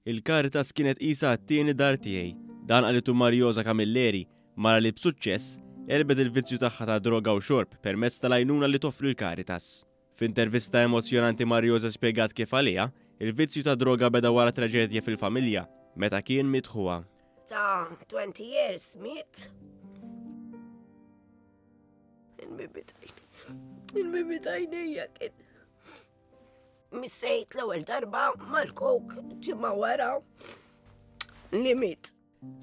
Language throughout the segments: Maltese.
Il-Caritas kienet qisha t-tieni dar tiegħi. Dan qalitu Mariosa Camilleri, mara li b'suċċess għelbet il-vizzju tagħha ta' droga u xorb permezz tal-għajnuna li toffri l-Caritas. F'intervista emozzjonanti Mariosa spjegat kif għaliha, il-vizzju ta' droga beda wara traġedja fil-familja, meta kien miet ħuha. Ta' 20 years miet. Il-bibi tajnija kien. Missejt l-ewwel darba mal-kok ġimgħa wara li miet.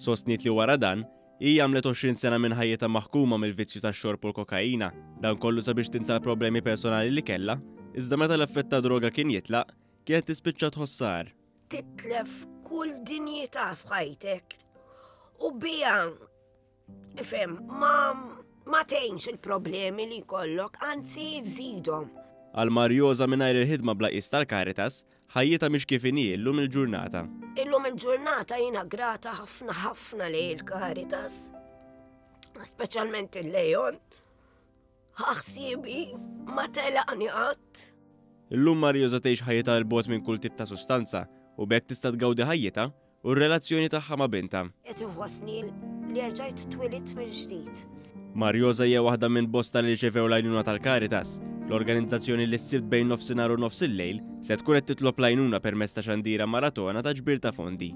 Sostniet li wara dan, hi għamlet 20 sena minn ħajjitha maħkuma mill-vizzju tax-xorb u l-kokaina, dan kollu sabiex tinsa l-problemi personali li kellha, iżda meta l-effett tad-droga kien jitlaq, kienet tispiċċa tħossha agħar. Titlef kull dinjità f'ħajtek u biha Ifhem, ma ma tgħinx il-problemi li jkollok, anzi żidhom. Għal Marjosa mingħajr il-ħidma bla qies tal-Caritas, ħajjitha mhix kif inhi llum il-ġurnata. Illum il-ġurnata jiena grata ħafna ħafna lejn il-Caritas, speċjalment il-Leon. Ħsibi ma telaqni qatt. Illum Marjosa tgħix ħajjitha 'l bogħod minn kull tip ta' sustanza u b'hekk tista' tgawdi ħajjitha u r-relazzjoni tagħha ma' bintha. Qed inħossni li erġajt twilidt mill-ġdid. Marjosa hija waħda minn bosta li rċevew l-għajnuna tal-Caritas, l-organizzazzjoni li s-Sibt bejn nofsinhar u nofsillejl se tkun qed titlob l-għajnuna permezz ta' xandira maratona ta' ġbir ta' fondi.